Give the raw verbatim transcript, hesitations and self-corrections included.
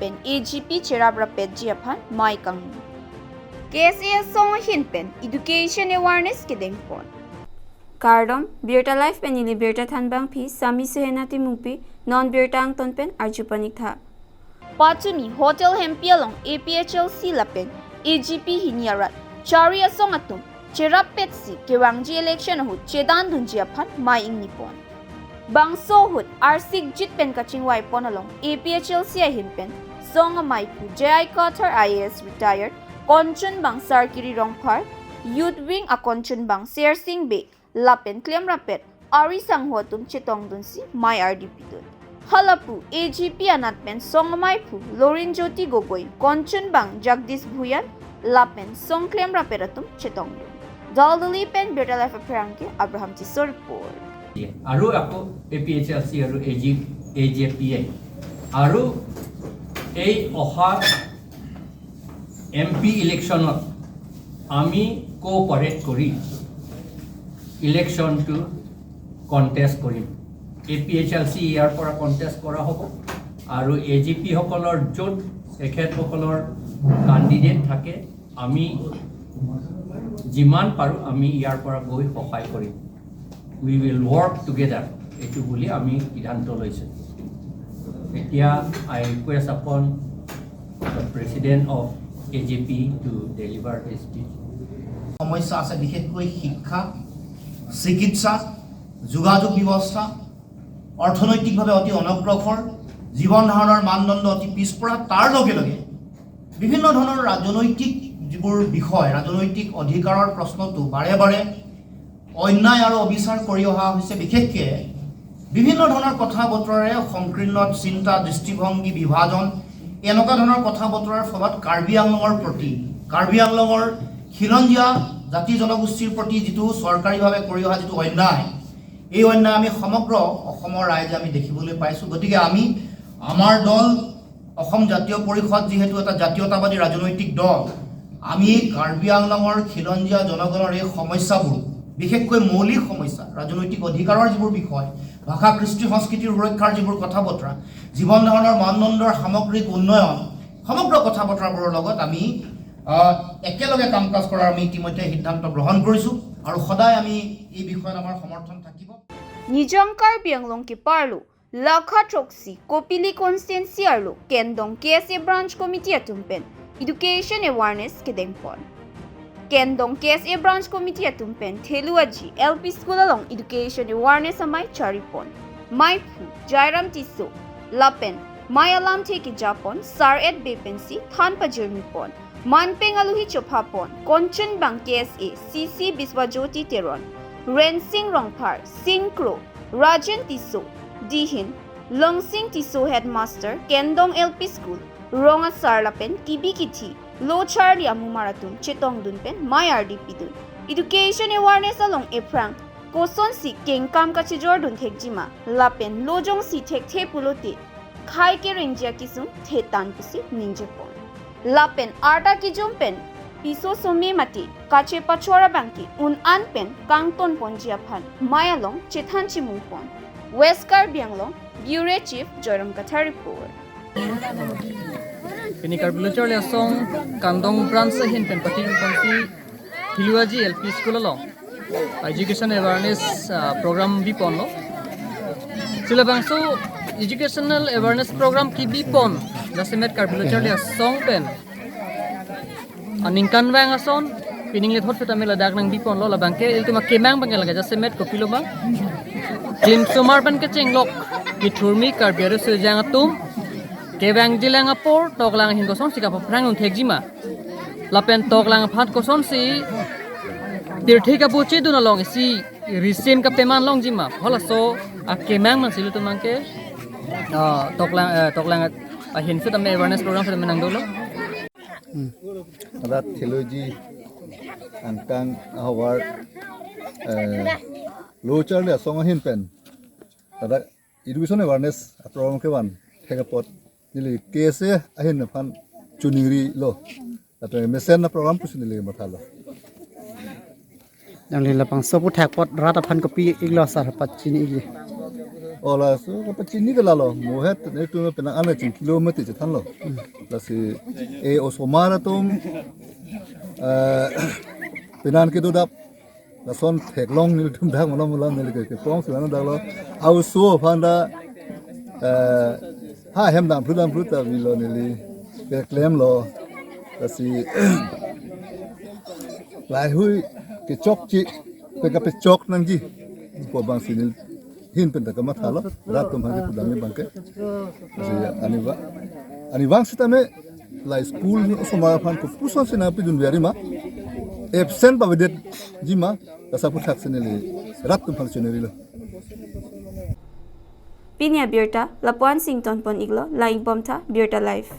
pen A G P cherap rapetji aphan mei kangni. K S A asong ahin pen education awareness kedengpon. Kardom, Birta Live pen neli birta thanbangpi Sami Suhena Timungpi, non birta angton pen arju paniktha. Pachini Hotel Hempi along A P H L C lapen A G P hini arat chari asong atum cherap petsi kevangji election ahut chedandunji aphan mei ingnipon. Bangso ahut arsikjit pen kachingvaipon along A P H L C ahin pen song ameiphu J I Kathar I A S retired, konchunbang Sarkiri Rongphar, Youth Wing akonchunbang Sersing Bey, lapen klemrapet ari sangho atum chetongdunsi mei ardi pidun. Halapu A G P anat pen song ameiphu Lorin Jyoti Gogoi, konchunbang Jagdish Bhuyan, lapen song klemrapet atum chetongdun. Daldali pen Birta Live apherangke Abraham Tisso report. আৰু আকৌ A P H L চি আৰু এ জি, A J P I আৰু এই অহা M P ইলেকশ্যনত আমি কোঅপাৰেট কৰি ইলেকশ্যনটো কণ্টেষ্ট কৰিম। এ পি এইচ এল চি ইয়াৰ পৰা কণ্টেষ্ট কৰা হ'ব আৰু এ জি পিসকলৰ য'ত তেখেতসকলৰ কেণ্ডিডেট থাকে, আমি যিমান পাৰোঁ আমি ইয়াৰ পৰা গৈ সহায় কৰিম। We will work together, এইটো বুলি আমি সিদ্ধান্ত লৈছোঁ। এতিয়া I request upon the president of A J P to deliver his speech. সমস্যা আছে, বিশেষকৈ শিক্ষা, চিকিৎসা, যোগাযোগ ব্যৱস্থা, অৰ্থনৈতিকভাৱে অতি অনগ্ৰসৰ, জীৱন ধাৰণৰ মানদণ্ড অতি পিছপৰা। তাৰ লগে লগে বিভিন্ন ধৰণৰ ৰাজনৈতিক যিবোৰ বিষয়, ৰাজনৈতিক অধিকাৰৰ প্ৰশ্নটো বাৰে বাৰে অন্যায় আৰু অবিচাৰ কৰি অহা হৈছে। বিশেষকৈ বিভিন্ন ধৰণৰ কথা বতৰাৰে সংকীৰ্ণ চিন্তা, দৃষ্টিভংগী, বিভাজন, এনেকুৱা ধৰণৰ কথা বতৰাৰ ফলত কাৰ্বি আংলঙৰ প্ৰতি, কাৰ্বি আংলঙৰ খিলঞ্জীয়া জাতি জনগোষ্ঠীৰ প্ৰতি যিটো চৰকাৰীভাৱে কৰি অহা যিটো অন্যায়, এই অন্যায় আমি সমগ্ৰ অসমৰ ৰাইজে আমি দেখিবলৈ পাইছোঁ। গতিকে আমি, আমাৰ দল অসম জাতীয় পৰিষদ যিহেতু এটা জাতীয়তাবাদী ৰাজনৈতিক দল, আমি কাৰ্বি আংলঙৰ খিলঞ্জীয়া জনগণৰ এই সমস্যাবোৰ, বিশেষকৈ মৌলিক সমস্যা, ৰাজনৈতিক অধিকাৰৰ যিবোৰ বিষয়, ভাষা, কৃষ্টি সংস্কৃতিৰ সুৰক্ষাৰ যিবোৰ কথা বতৰা, জীৱন ধাৰণৰ মানদণ্ডৰ সামগ্ৰিক উন্নয়ন, সমগ্ৰ কথা বতৰাবোৰৰ লগত আমি, আহ, একেলগে কাম কাজ কৰাৰ আমি ইতিমধ্যে সিদ্ধান্ত গ্ৰহণ কৰিছোঁ আৰু সদায় আমি এই বিষয়ত আমাৰ সমৰ্থন থাকিব। Nijang Karbi Anglong keparlo, Lakha throksi Kopili constituency arlo Kendong K S A branch committee atum pen education awareness kedengpon. Kendong K S A branch committee atum pen Theluaji L P school along education awareness amei charipon. Meiphu Jairam Tisso lapen mei alamthe kejapon Sar-et Bey pensi than pajirmipon. Manpeng aluhi chophapon konchunbang K S A C C Biswajyoti Teron, Rensing Rongphar, Sing Kro, Rajen Tisso, Dihin, Longsing Tisso headmaster, Kendong L P school, rong asar lapen kibi kithi lo charli amumar atum chetongdun pen mei ardi pidun. Education awareness along ephrang kosonsi kengkam kachijordun thekjima lapen lo jongsi thekthe pulote khei kerengji akesung thetan pusi ningjepon. Lapen arta kijum pen piso some mate kachepachor abangke un-an pen kangtonponji aphan mei along chethan chimungpon. West Karbi Anglong, Bureau Chief Joyram Kathar report. Pini Karbi Lo Charli Asong Kendong branch ahin pen pati pensi Theluaji L P school along education awareness, ah, program biponlo. Si labangso educational awareness program kebipon jasemet Karbi Lo Charli Asong pen aningkanvang ason pining lethot peta me ladak nangbiponlo. Labangke ilitum akemang abangke lake jasemet kopilo ma, klimsomar pen kechenglok kethurmi Karbi aru sejang atum kevangjilang apor toklang ahin kosonsi kapaphrangdun thekjima lapen toklang aphan kosonsi pirthe kabuchedun along isi risim kapeman longjima, halaso akemang mansi ilitum abangke, ah, toklang, eh, toklang ahin sitame awareness program sitame nangdolo. Ladak Theluaji angkang ahavar, eh, Lo Charli Asong ahin pen ladak education awareness a program kevan thek apot neli K S A ahin aphan choningrilo. Lapen mesen a program pusi neli mathalo. Nangli labangso aputhak apot rat aphan kopi-iklo sar pachini-ikji? Ola so kapachini ke lalo, mohet netum penang an chingkilo mati chethanlo. Lasi e osomar atum, eh, penan kedodap, lason theklong nelitum dak malam malam neli ke kepong silana daklo. Au so aphan ta, eh, ha hem dam phlu dam phlu ta bilo neli keklemlo. Lasi laheihui kechokche, pen kapechok nangji pu abang si neli ahin pen ta kamathalo, rat atum aphan kepudamji abang ke. Lasi ani ba, ani abang sitame la school ni osomar aphan kopuson si nangpidunver ma, absent pavedetji ma, lasi aphuthak si neli rat atum aphan chonerilo. Pini abirta lapu-an si ingtonpon iklo, la-ik bomtha, Birta Live.